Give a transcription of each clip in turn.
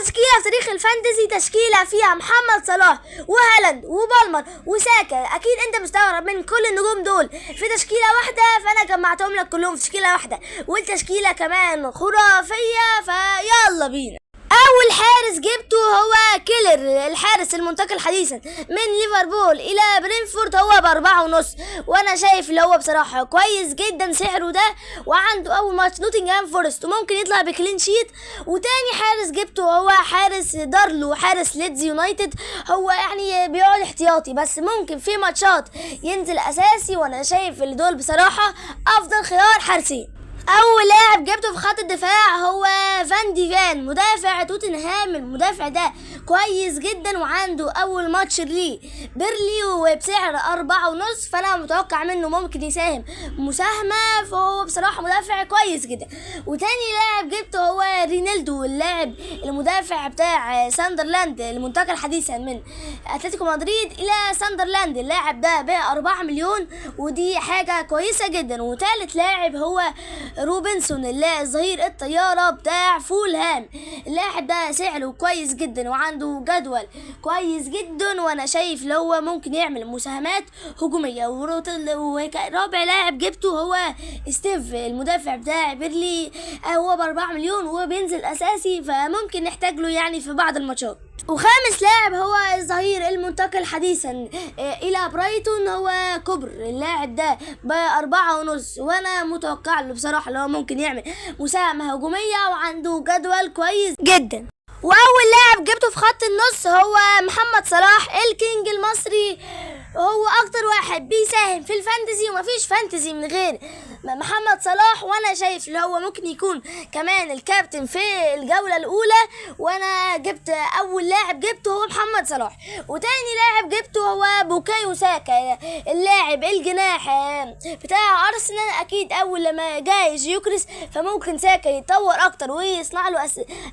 تشكيله في تاريخ ال fantasy، تشكيله فيها محمد صلاح وهالاند وبالمر وساكا. اكيد انت مستغرب من كل النجوم دول في تشكيله واحده، فانا جمعتهم لك كلهم في تشكيله واحدة، والتشكيله كمان خرافيه. فيلا بينا. اول حارس جبته هو كيلر، الحارس المنتقل حديثا من ليفربول الى برينفورد، هو ب4.5، وانا شايف اللي هو بصراحة كويس جدا سعره ده، وعنده اول ماتش نوتنغهام فورست وممكن يطلع ب clean sheet. وتاني حارس جبته هو حارس دارلو، حارس ليدز يونايتد، هو يعني بيقعد احتياطي بس ممكن في ماتشات ينزل اساسي، وانا شايف اللي دول بصراحة افضل خيار حارسين. اول لاعب جبته في خط الدفاع هو فان دي فان، مدافع توتنهام. المدافع ده كويس جدا وعنده اول ماتش ليه بيرلي وبسعر 4.5، فانا متوقع منه ممكن يساهم مساهمة، فهو بصراحة مدافع كويس جدا. وتاني لاعب جبته هو رينالدو، اللاعب المدافع بتاع ساندرلاند المنتقل حديثا من اتلتيكو مدريد الى ساندرلاند، اللاعب ده ب4 مليون ودي حاجة كويسة جدا. وتالت لاعب هو روبنسون، اللاعب ظهير الطيارة بتاع فولهام، اللاعب ده سعره كويس جدا وعنده جدول كويس جدا، وانا شايف لو هو ممكن يعمل مساهمات هجومية. ورابع لاعب جبته هو ستيف، المدافع بتاع بيرلي، هو ب4 مليون وبينزل أساسي، فممكن نحتاج له يعني في بعض الماتشات. وخامس لاعب هو الظهير المنتقل حديثا الى برايتون، هو كوبر، اللاعب ده ب4.5، وانا متوقع له بصراحة اللي هو ممكن يعمل مساهمة هجومية وعنده جدول كويس جدا. واول لاعب جبته في خط النص هو محمد صلاح ال king المصري، هو اكتر واحد بيساهم في ال fantasy ومفيش fantasy من غير محمد صلاح، وانا شايف اللي هو ممكن يكون كمان الكابتن في الجولة الاولى، وانا جبت اول لاعب جبته هو محمد صلاح. وتاني لاعب جبته هو بوكايو ساكا، اللاعب الجناح بتاع ارسنال، اكيد اول لما جاي جيوكريس فممكن ساكا يتطور اكتر ويصنع له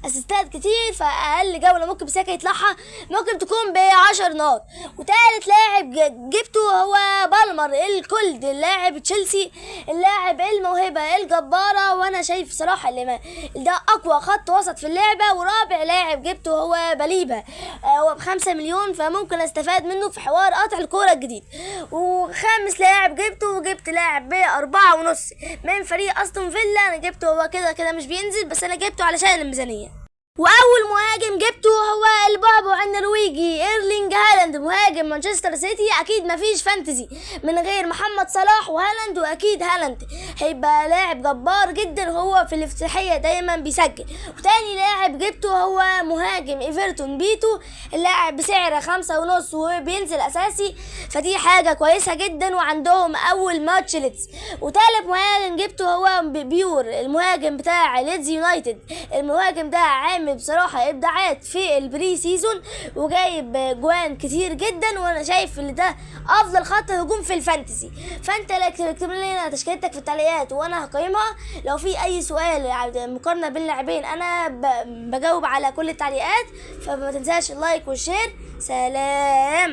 اسيستات كتير، فاقل جولة ممكن ساكا يطلعها ممكن تكون ب10 نقط. وتالت لاعب جبته هو بالمر الكولد، اللاعب تشيلسي، اللاعب الموهبة الجبارة، وانا شايف صراحة اللي ما ده اقوى خط وسط في اللعبة. ورابع لاعب جبته هو باليبا، هو ب5 مليون، فممكن استفاد منه في حوار قطع الكورة الجديد. وخامس لاعب جبته، وجبت لاعب ب4.5 من فريق استون فيلا، انا جبته هو كده كده مش بينزل بس انا جبته علشان الميزانية. واول مهاجم جبته هو البعبع النرويجي ايرلينج هالاند، مهاجم مانشستر سيتي. اكيد مفيش fantasy من غير محمد صلاح وهالاند، واكيد هالاند هيبقى لاعب جبار جدا وهو في الافتتاحية دايما بيسجل. وتاني لاعب جبته هو مهاجم ايفرتون بيتو، اللاعب بسعر 5.5 وبينزل اساسي، فدي حاجة كويسة جدا، وعندهم اول ماتش ليدز. وتالت مهاجم جبته هو بيور، المهاجم بتاع ليدز يونايتد، المهاجم ده عامل بصراحة ابداعات في ال pre-season وجايب جوان كتير جدا، وانا شايف ان ده افضل خط هجوم في ال fantasy. فانت لا اكتب لنا تشكيلتك في التعليقات وانا هقيمها. لو في اي سؤال مقارنة بين اللاعبين انا بجاوب على كل التعليقات، فما تنساش ال like وال share. سلام.